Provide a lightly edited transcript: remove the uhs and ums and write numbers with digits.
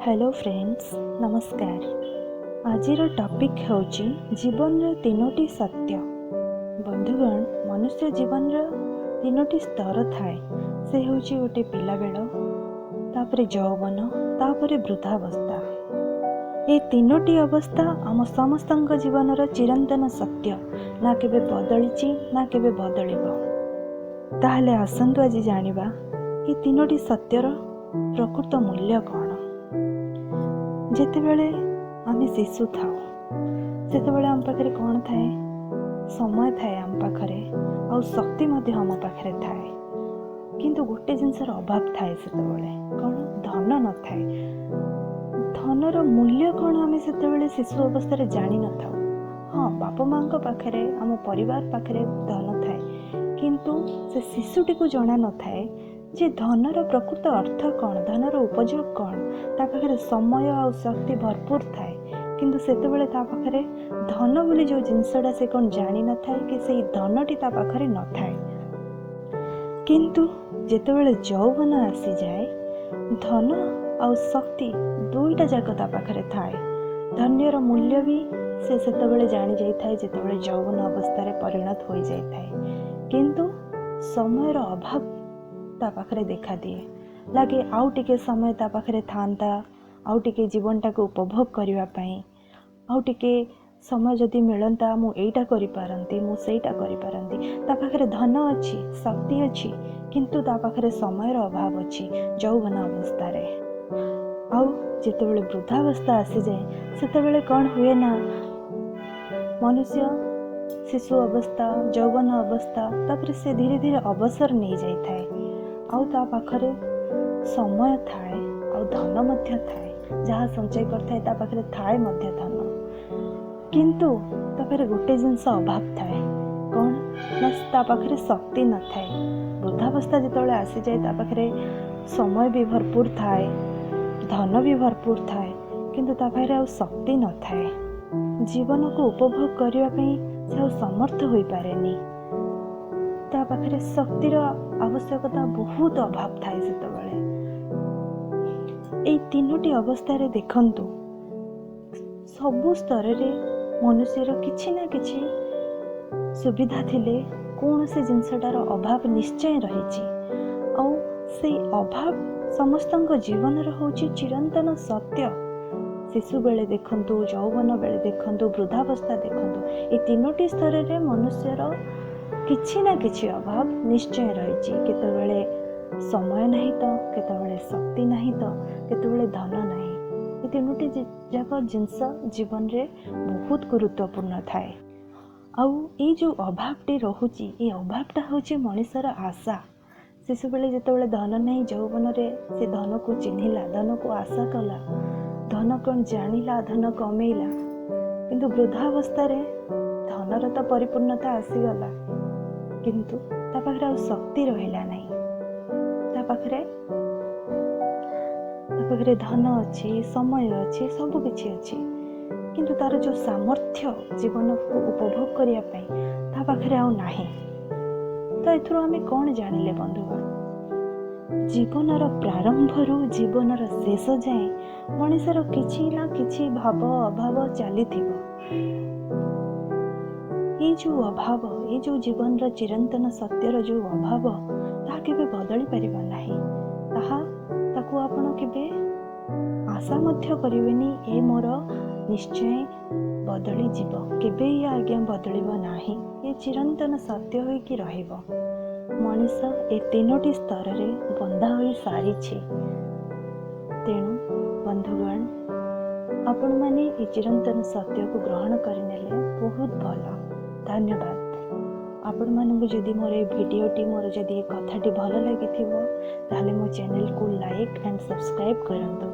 Hello friends, ନମସ୍କାର। ଆଜିର topic ହେଉଛି ଜୀବନର ତିନୋଟି ସତ୍ୟ। ବନ୍ଧୁଗଣ, ମନୁଷ୍ୟ ଜୀବନର ତିନୋଟି ସ୍ତର ଥାଏ। ସେ ହେଉଛି ଗୋଟେ ପିଲାବେଳ, ତାପରେ ଯୌବନ, ତାପରେ ବୃଦ୍ଧାବସ୍ଥା। ଏ ତିନୋଟି ଅବସ୍ଥା ଆମ ସମସ୍ତଙ୍କ ଜୀବନର ଚିରନ୍ତନ ସତ୍ୟ, ନା କେବେ ବଦଳିଛି ନା କେବେ ବଦଳିବ। ତାହେଲେ ଆସନ୍ତୁ ଆଜି ଜାଣିବା ଏ ତିନୋଟି ସତ୍ୟର ପ୍ରକୃତ ମୂଲ୍ୟ କ'ଣ। ଯେତେବେଳେ ଆମେ ଶିଶୁ ଥାଉ, ସେତେବେଳେ ଆମ ପାଖରେ କ'ଣ ଥାଏ? ସମୟ ଥାଏ ଆମ ପାଖରେ, ଆଉ ଶକ୍ତି ମଧ୍ୟ ଆମ ପାଖରେ ଥାଏ। କିନ୍ତୁ ଗୋଟେ ଜିନିଷର ଅଭାବ ଥାଏ ସେତେବେଳେ। କ'ଣ? ଧନ ନଥାଏ। ଧନର ମୂଲ୍ୟ କ'ଣ ଆମେ ସେତେବେଳେ ଶିଶୁ ଅବସ୍ଥାରେ ଜାଣିନଥାଉ। ହଁ, ବାପା ମାଆଙ୍କ ପାଖରେ, ଆମ ପରିବାର ପାଖରେ ଧନ ଥାଏ, କିନ୍ତୁ ସେ ଶିଶୁଟିକୁ ଜଣା ନଥାଏ ଯେ ଧନର ପ୍ରକୃତ ଅର୍ଥ କ'ଣ, ଧନର ଉପଯୋଗ କ'ଣ। ତା ପାଖରେ ସମୟ ଆଉ ଶକ୍ତି ଭରପୁର ଥାଏ, କିନ୍ତୁ ସେତେବେଳେ ତା ପାଖରେ ଧନ ବୋଲି ଯେଉଁ ଜିନିଷଟା ସେ କ'ଣ ଜାଣିନଥାଏ କି ସେଇ ଧନଟି ତା ପାଖରେ ନଥାଏ। କିନ୍ତୁ ଯେତେବେଳେ ଯୌବନ ଆସିଯାଏ, ଧନ ଆଉ ଶକ୍ତି ଦୁଇଟା ଯାକ ତା ପାଖରେ ଥାଏ। ଧନ୍ୟର ମୂଲ୍ୟ ବି ସେ ସେତେବେଳେ ଜାଣି ଯାଇଥାଏ, ଯେତେବେଳେ ଯୌବନ ଅବସ୍ଥାରେ ପରିଣତ ହୋଇଯାଇଥାଏ। କିନ୍ତୁ ସମୟର ଅଭାବ ତା ପାଖରେ ଦେଖାଦିଏ। ଲାଗେ ଆଉ ଟିକେ ସମୟ ତା ପାଖରେ ଥାନ୍ତା, ଆଉ ଟିକେ ଜୀବନଟାକୁ ଉପଭୋଗ କରିବା ପାଇଁ। ଆଉ ଟିକେ ସମୟ ଯଦି ମିଳନ୍ତା, ମୁଁ ଏଇଟା କରିପାରନ୍ତି, ମୁଁ ସେଇଟା କରିପାରନ୍ତି। ତା ପାଖରେ ଧନ ଅଛି, ଶକ୍ତି ଅଛି, କିନ୍ତୁ ତା ପାଖରେ ସମୟର ଅଭାବ ଅଛି ଯୌବନ ଅବସ୍ଥାରେ। ଆଉ ଯେତେବେଳେ ବୃଦ୍ଧାବସ୍ଥା ଆସିଯାଏ, ସେତେବେଳେ କ'ଣ ହୁଏ ନା, ମନୁଷ୍ୟ ଶିଶୁ ଅବସ୍ଥା, ଯୌବନ ଅବସ୍ଥା, ତାପରେ ସେ ଧୀରେ ଧୀରେ ଅବସର ନେଇଯାଇଥାଏ। ଆଉ ତା ପାଖରେ ସମୟ ଥାଏ ଆଉ ଧନ ମଧ୍ୟ ଥାଏ। ଯାହା ସଞ୍ଚୟ କରିଥାଏ, ତା ପାଖରେ ଥାଏ ମଧ୍ୟ ଧନ, କିନ୍ତୁ ତା ପାଖରେ ଗୋଟେ ଜିନିଷ ଅଭାବ ଥାଏ। କ'ଣ ନା, ତା ପାଖରେ ଶକ୍ତି ନଥାଏ। ବୃଦ୍ଧାବସ୍ଥା ଯେତେବେଳେ ଆସିଯାଏ, ତା ପାଖରେ ସମୟ ବି ଭରପୁର ଥାଏ, ଧନ ବି ଭରପୁର ଥାଏ, କିନ୍ତୁ ତା ପାଖରେ ଆଉ ଶକ୍ତି ନଥାଏ। ଜୀବନକୁ ଉପଭୋଗ କରିବା ପାଇଁ ସେ ଆଉ ସମର୍ଥ ହୋଇପାରେନି। ତା ପାଖରେ ଶକ୍ତିର ଆବଶ୍ୟକତା ବହୁତ ଅଭାବ ଥାଏ ସେତେବେଳେ। ଏଇ ତିନୋଟି ଅବସ୍ଥାରେ ଦେଖନ୍ତୁ, ସବୁ ସ୍ତରରେ ମନୁଷ୍ୟର କିଛି ନା କିଛି ସୁବିଧା ଥିଲେ କୌଣସି ଜିନିଷଟାର ଅଭାବ ନିଶ୍ଚୟ ରହିଛି। ଆଉ ସେଇ ଅଭାବ ସମସ୍ତଙ୍କ ଜୀବନର ହେଉଛି ଚିରନ୍ତନ ସତ୍ୟ। ଶିଶୁ ବେଳେ ଦେଖନ୍ତୁ, ଯୌବନ ବେଳେ ଦେଖନ୍ତୁ, ବୃଦ୍ଧାବସ୍ଥା ଦେଖନ୍ତୁ, ଏ ତିନୋଟି ସ୍ତରରେ ମନୁଷ୍ୟର କିଛି ନା କିଛି ଅଭାବ ନିଶ୍ଚୟ ରହିଛି। କେତେବେଳେ ସମୟ ନାହିଁ ତ କେତେବେଳେ ଶକ୍ତି ନାହିଁ ତ କେତେବେଳେ ଧନ ନାହିଁ। ଏ ତିନୋଟି ଯାକ ଜିନିଷ ଜୀବନରେ ବହୁତ ଗୁରୁତ୍ୱପୂର୍ଣ୍ଣ ଥାଏ। ଆଉ ଏଇ ଯେଉଁ ଅଭାବଟି ରହୁଛି, ଏ ଅଭାବଟା ହେଉଛି ମଣିଷର ଆଶା। ଶିଶୁବେଳେ ଯେତେବେଳେ ଧନ ନାହିଁ, ଯୌବନରେ ସେ ଧନକୁ ଚିହ୍ନିଲା, ଧନକୁ ଆଶା କଲା, ଧନ କ'ଣ ଜାଣିଲା, ଧନ କମେଇଲା। କିନ୍ତୁ ବୃଦ୍ଧାବସ୍ଥାରେ ଧନର ତ ପରିପୂର୍ଣ୍ଣତା ଆସିଗଲା, କିନ୍ତୁ ତା ପାଖରେ ଆଉ ଶକ୍ତି ରହିଲା ନାହିଁ। ତା ପାଖରେ ଧନ ଅଛି, ସମୟ ଅଛି, ସବୁ କିଛି ଅଛି, କିନ୍ତୁ ତାର ଯେଉଁ ସାମର୍ଥ୍ୟ ଜୀବନକୁ ଉପଭୋଗ କରିବା ପାଇଁ, ତା ପାଖରେ ଆଉ ନାହିଁ। ତ ଏଥିରୁ ଆମେ କ'ଣ ଜାଣିଲେ ବନ୍ଧୁଗଣ? ଜୀବନର ପ୍ରାରମ୍ଭରୁ ଜୀବନର ଶେଷ ଯାଏଁ ମଣିଷର କିଛି ନା କିଛି ଭାବ ଅଭାବ ଚାଲିଥିବ। ଏଇ ଯେଉଁ ଅଭାବ, ଏଇ ଯେଉଁ ଜୀବନର ଚିରନ୍ତନ ସତ୍ୟର ଯେଉଁ ଅଭାବ, ତାହା କେବେ ବଦଳି ପାରିବ ନାହିଁ। ତାକୁ ଆପଣ କେବେ ଆଶା ମଧ୍ୟ କରିବେନି, ଏ ମୋର ନିଶ୍ଚୟ ବଦଳିଯିବ। କେବେ ଇଏ ଆଜ୍ଞା ବଦଳିବ ନାହିଁ। ଏ ଚିରନ୍ତନ ସତ୍ୟ ହୋଇକି ରହିବ। ମଣିଷ ଏ ତିନୋଟି ସ୍ତରରେ ବନ୍ଧା ହୋଇ ସାରିଛି। ତେଣୁ ବନ୍ଧୁଗଣ, ଆପଣମାନେ ଏ ଚିରନ୍ତନ ସତ୍ୟକୁ ଗ୍ରହଣ କରିନେଲେ ବହୁତ ଭଲ। ଧନ୍ୟବାଦ। ଆପଣମାନଙ୍କୁ ଯଦି ମୋର ଏ ଭିଡ଼ିଓଟି, ମୋର ଯଦି ଏ କଥାଟି ଭଲ ଲାଗିଥିବ, ତାହେଲେ ମୋ ଚ୍ୟାନେଲକୁ ଲାଇକ୍ ଆଣ୍ଡ ସବସ୍କ୍ରାଇବ୍ କରନ୍ତୁ।